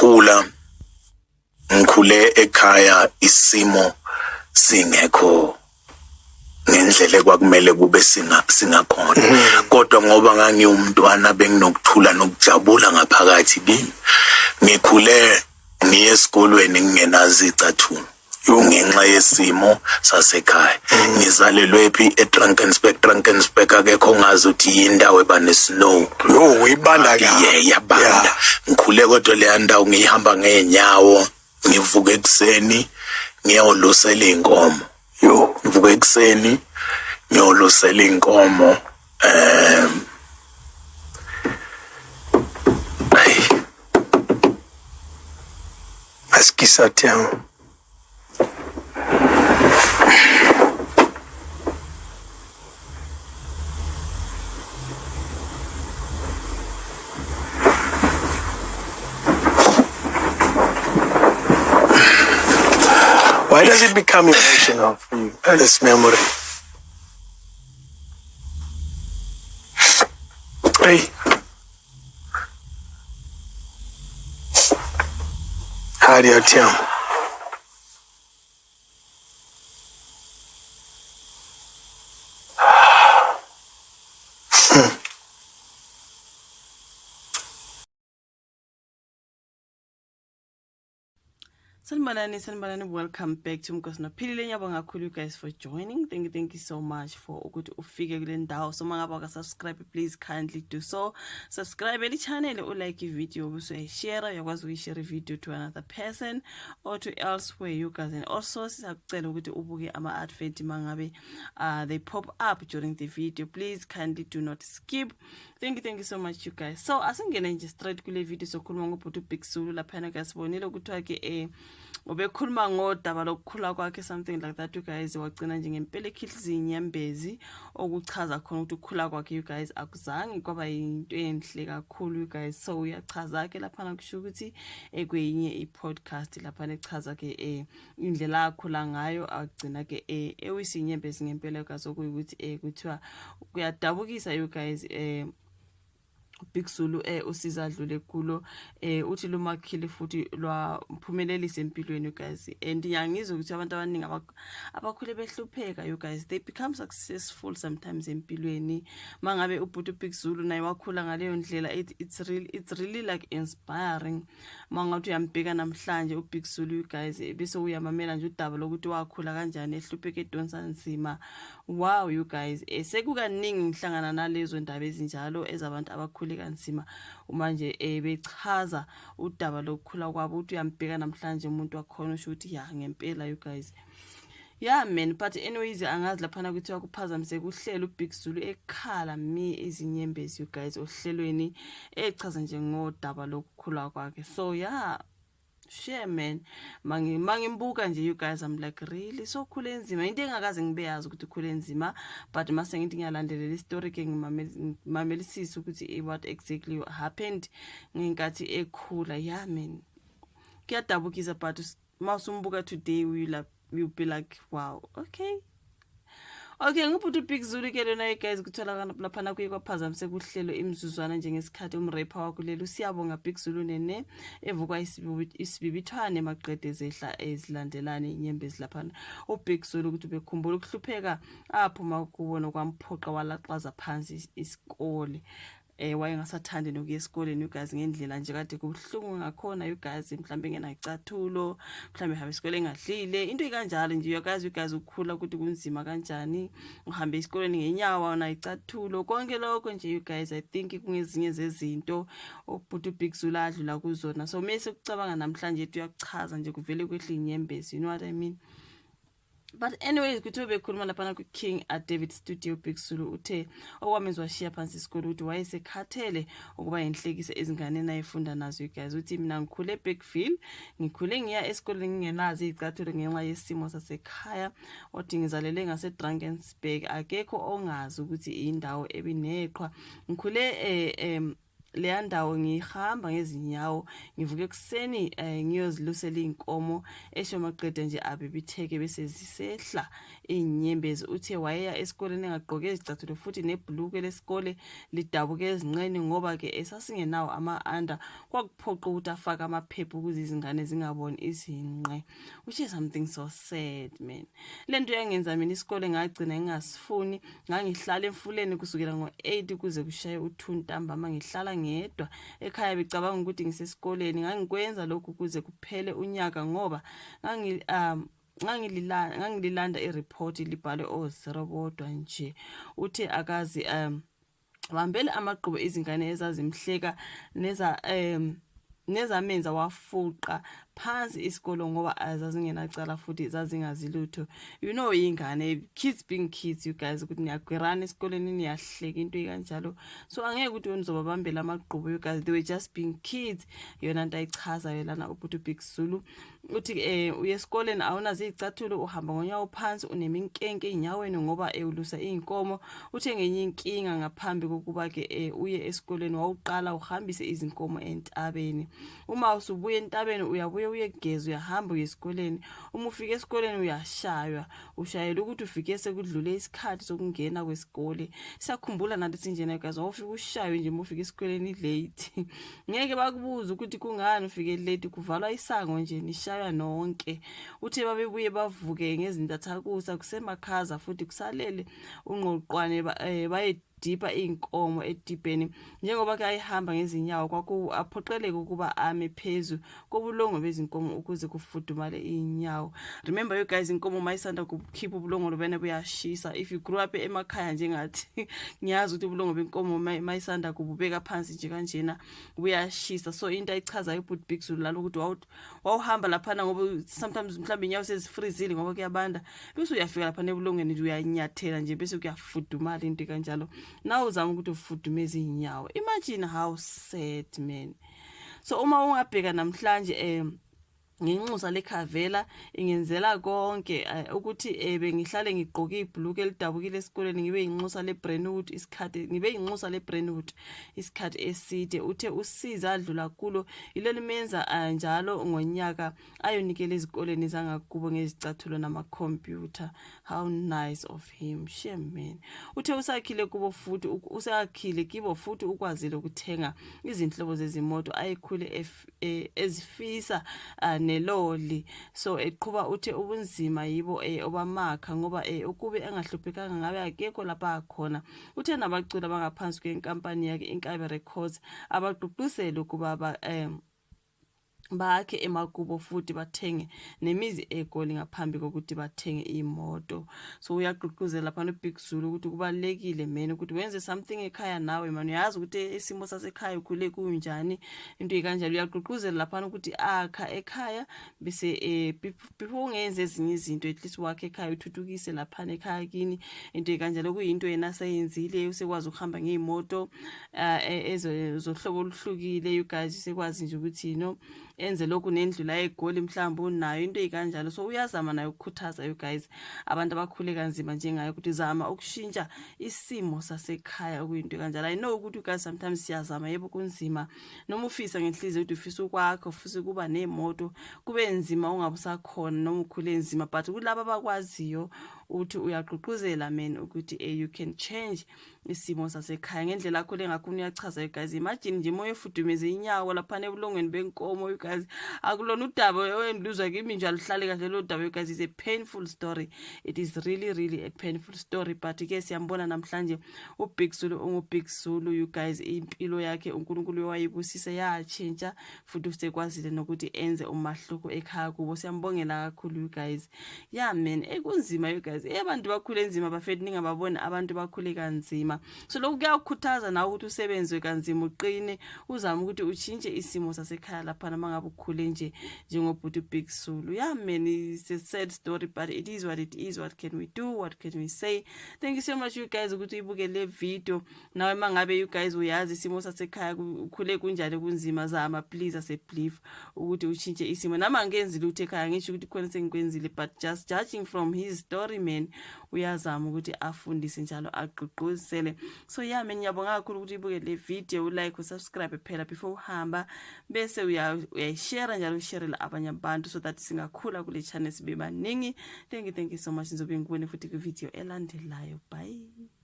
Ngikhula ngikhule ekhaya isimo singekho ngendlela ekwakumele kube singa singakhona mm-hmm. kodwa ngoba ngangiwumntwana benginokuthula nokujabula ngaphakathi kimi ngikhule ngiye esikolweni ngingenazo icathulo ngenxa yesimo sasekhaya mm. ngizalelwe phi eDrankensburg Drankensburg akekho ongazi ukuthi yindawo eba nesnow yo ibanda ka yeah yabanda ngikhule kodwa leya ndawo ngihamba ngeenyawo ngivuka ekuseni ngiyolusela inkomo yo ngivuka ekuseni ngiyolusela inkomo um Askisa tient. Why does it become emotional for you, this memory? Hey. Hadi Otieno. Sanibonani, sanibonani. Welcome back to Mkosi Nophilile. Ngiyabonga kakhulu you guys for joining. Thank you, thank you so much for ukuthi ufike kule ndawo. So mangabe waka subscribe, please kindly do so. Subscribe eli channel, u like i video, bese share, uyakwazi ukuyishare video to another person or to elsewhere you guys. And also sisakucela ukuthi ubuke ama advert mangabe they pop up during the video. Please kindly do not skip. Thank you, thank you so much you guys. So asingene nje straight kule video sokhuluma ngobhuti uBig Zulu laphana guys, sibonile ukuthiwa ke ubekhuluma ngodaba lokukhula kwakhe something like that you guys, wagcina nje ngempela ekhihliza inyembezi okuchaza khona ukuthi ukukhula kwakhe you guys akuzange kwaba yinto enhle kakhulu you guys. So uyachaza ke laphana kusho ukuthi ekwenye i-podcast laphana echaza ke indlela akhula ngayo agcina ke ewisa inyembezi ngempela guys, okuyikuthi kuthiwa kuyadabukisa you guys. Big Zulu usiza adlule kulo uthi lumakhile futhi lwamphumelelisa empilweni you guys, and ngiyangizwa ukuthi abantu abaningi abakhule behlupheka you guys, they become successful sometimes empilweni. Mangabe ubhuti Big Zulu naye wakhula ngaleyo ndlela, it's really like inspiring. Mangathi uyambheka namhlanje uBig Zulu you guys, bese uyamamela nje udaba lokuthi wakhula kanjani ehlupheka edonsa nzima. Wow you guys, sekukaningi ngihlangana nalezo ndaba ezinjalo ezabantu abakhule kanzima, uma nje bechaza udaba lokukhula kwabo, uthi uyambheka namhlanje umuntu wakhona usho ukuthi ya ngempela you guys. Yeah man, but anyways angazi laphana kuthiwa kuphazamise kuhlelo uBig Zulu ekhala mi izinyembezi you guys ohlelweni echaza nje ngodaba lokukhula kwakhe. So yeah, share man, mangimbuka nje you guys, I'm like really so khule enzima, into engakaze ngibe yazi ukuthi khule enzima, but mase ngithi ngiyalandelela istory ke ngimamelisisa ukuthi what exactly happened ngenkathi ekhula. Yeah man, kuyadabukisa, but mawusumbuka today you'll be like wow, okay. Okay, ngubhuti uBig Zulu ke lona guys, kutholakala laphana kuye kwaphazamise kuhlelo imizuzwana njengesikhathi umrapper wakuleli uSiyabonga Big Zulu Nene evukwa isibibithwane maqede zehla ezilandelana inyembezi laphana. UBig Zulu ukuthi ubekhumbula ukuhlupheka aphuma kubo nokwamphoqa walaxaza phansi isikole. Wayengasathandi nokuya esikoleni you guys, ngendlela nje kade kubuhlungu ngakhona you guys, mhlambe engenacathulo, mhlambe ehambe isikole engadlile, into ikanjalo nje you guys. You guys, ukukhula ukuthi kunzima kanjani, uhambe esikoleni ngenyawo awunayicathulo, konke lokho nje you guys, I think kungezinye zezinto ubhuti uBig Zulu adlula kuzona. So mase kucabanga namhlanje ethi uyakuchaza nje kuvele kwehle inyembezi, you know what I mean? But anyways kuthiwe bekhuluma laphana kwi-King David Studio, Big Zulu uthe okwamenza washiya phansi isikole ukuthi wayesekhathele ukuba yinhlekisa ezinganeni ayefunda nazo you guys. Uthi mina ngikhule eBergville, ngikhule ngiya esikoleni ngingenazo iy'cathulo ngenxa yesimo sasekhaya. Wathi ngizalele ngase-Drankensburg, akekho ongazi ukuthi indawo ebineqhwa. Ngikhule Leya ndawo ngiyihamba ngezinyawo, ngivuke ekuseni ngiyozilusela iy'nkomo, esho maqede nje abibitheke bese zisehla iy'nyembezi. Uthe wayeya esikoleni engagqoke izicathulo futhi nebhulukwe lesikole lidabuke ezinqeni ngoba-ke esasingenawo ama-under, kwakuphoqa ukuthi afake amaphepha ukuze izingane zingaboni izinqe, which is something so sad, man. Le nto yangenza mina isikole ngagcina ngingasifuni. Ngangihlala emfuleni kusukela ngo-8 kuze kushaye u-2 ntambama, ngihlala ngedwa ekhaya, becabanga ukuthi ngisesikoleni. Ngangikwenza lokhu kuze kuphele unyaka ngoba ngangililanda iripoti libhalwe o-0 bodwa nje. Uthe akazi wahambela amagqubu izingane ezazimhleka neza nezamenza wafuqa phansi isikolo ngoba zazingenacala futhi zazingazi lutho. Ingane, kids being kids, you guys, ukuthi niyagwirana esikoleni, niyahleka, into ekanjalo. So angeke ukuthi wena uzobabambela amagqubu. You guys, they were just being kids. Yona nto ayichazayo lana ubhuti Big Zulu. Uthi uye esikoleni awunazo izicathulo, uhamba ngonyawo phansi, uneminkenke ey'nyaweni ngoba ewulusa iy'nkomo. Uthe ngenye inkinga, ngaphambi kokuba-ke uye esikoleni, wawuqala uhambise izinkomo entabeni. Uma usubuya entabeni, uyabuye uyegeza, uyahamba uye esikoleni. Uma ufika esikoleni uyashaywa, ushayela ukuthi ufike sekudlule isikhathi sokungena kwesikole. Siyakhumbula nathi sinjena guys, wawufika ushaywe nje uma ufika esikoleni late, ngeke bakubuze ukuthi kungani ufike late, kuvalwa isango nje, nishaywa nonke. Uthe babebuye bavuke ngezintathakusa kusemakhaza futhi kusalele ungqoqwane, baye dipha iy'nkomo edibheni. Njengoba ke ayihamba ngezinyawo, kwaku aphoqeleke ukuba ame phezu kobulongo bezinkomo ukuze kufudumale iy'nyawo. Remember, you guys, inkomo mayisanda kukhipha ubulongo lobena buyashisa. If you grew up emakhaya njengathi, ngiyazi ukuthi ubulongo benkomo mayisanda kububeka phansi nje kanjena buyashisa. So into ayichazayo ubhuti Big Zulu lalo ukuthi wawuhamba laphana ngoba sometimes mhlawumbe inyawo sezifrizile ngoba kuyabanda, bese uyafika laphana ebulongweni nje, uyanyathela nje, bese kuyafudumala, into kanjalo. Nawe uzama ukuthi ufudumeze iy'nyawo. Imagine how sad, man. So uma ungabheka namhlanje, nginxusa lekhavela ingenzela konke ukuthi bengihlale ngigqoke ibhuluku elidabukile esikoleni, ngibe yinxusa leBrentwood isikhathi, ngibe yinxusa leBrentwood isikhathi eside. Uthe usiza adlula kulo yilo limenza njalo ngonyaka ayonikela ezikoleni zangakubo ngezicathulo namakhompyutha. How nice of him, shame, man. Uthe usakhile kubo futhi usakhile kibo futhi ukwazile ukuthenga izinhlobo zezimoto ayekhule ezifisa neloli. So eqhuba uthe ubunzima yibo obamakha ngoba ukube engahluphekanga ngabe akekho lapha akhona. Uthe nabaculi abangaphansi kwenkampani yakhe Inkabi Records abagqugquzele ukuba bakhe emakubo futhi bathenge nemizi eGoli ngaphambi kokuthi bathenge imoto. So uyagqugquzela laphana uBig Zulu ukuthi kubalulekile, man, ukuthi wenze something ekhaya nawe, man. Uyazi ukuthi isimo sasekhaya ukhule kunjani, into ekanjalo. Uyagqugquzela laphana ukuthi akha ekhaya bese before ungenze ezinye izinto, at least wakhe ekhaya, uthuthukise laphana ekhaya kini, into ekanjalo. Kuyinto yena aseyenzile, usekwazi ukuhamba ngey'moto zohlobo oluhlukile, you guys. Usekwazi nje ukuthi enze lokhu nendlu la eGoli mhlawumbe unayo, into ey'kanjalo. So uyazama naye ukukhuthaza, you guys, abantu abakhule kanzima njengayo ukuthi zama ukushintsha isimo sasekhaya, okuyinto kanjalo. I know ukuthi, you guys, sometimes siyazama, yebo, kunzima, noma ufisa ngenhliziyo ukuthi ufisa ukwakha, ufisa ukuba nemoto, kube nzima, ungabe usakhona noma ukhule nzima. But kulabo abakwaziyo, uthi uyagqugquzela, man, ukuthi you can change isimo sasekhaya ngendlela yakho lengakhona. Uyachaza, you guys. Imagine nje moya efudumeze inyawo laphana ebulongweni benkomo, you guys. Akulona udaba endiluzwa kimi nje, aluhlale kahle lo daba, you guys. Is a painful story. It is really, really a painful story. But ke siyambona namhlanje uBig Zulu unguBig Zulu, you guys. Impilo yakhe uNkulunkulu wayibusisa, yatshintsha, futhi usekwazile nokuthi enze umahluko ekhaya kubo. Siyambongela kakhulu, you guys. Yeah, man, ekunzima, you guys. Abantu bakhule nzima, bafethu, ningababoni abantu bakhule kanzima. So lokhu kuyakukhuthaza nawe ukuthi usebenze kanzima, uqine, uzame ukuthi utshintshe isimo sasekhaya laphana mangabe ukhule nje njengobhuti Big Zulu. Yeah, man, it's a sad story, but it is what it is. What can we do? What can we say? Thank you so much, you guys, ukuthi uyibuke le video. Nawe mangabe, you guys, uyazi isimo sasekhaya ukhule kunjani, kunzima, zama please, ase believe ukuthi utshintshe isimo. Nami angenzi lutho ekhaya, ngisho ukuthi khona sengikwenzile, but just judging from his story, man, uyazama ukuthi afundise njalo agqugquzele. ejele. So yeah man, ngiyabonga kakhulu ukuthi uyibuke le video, ulike, usubscribe phela before uhamba, bese uyayishare njalo, usharele abanye abantu so that singakhula kule channel sibe baningi. Thank you, thank you so much. Ngizobe ngikubone futhi kwi-video elandelayo. Bye.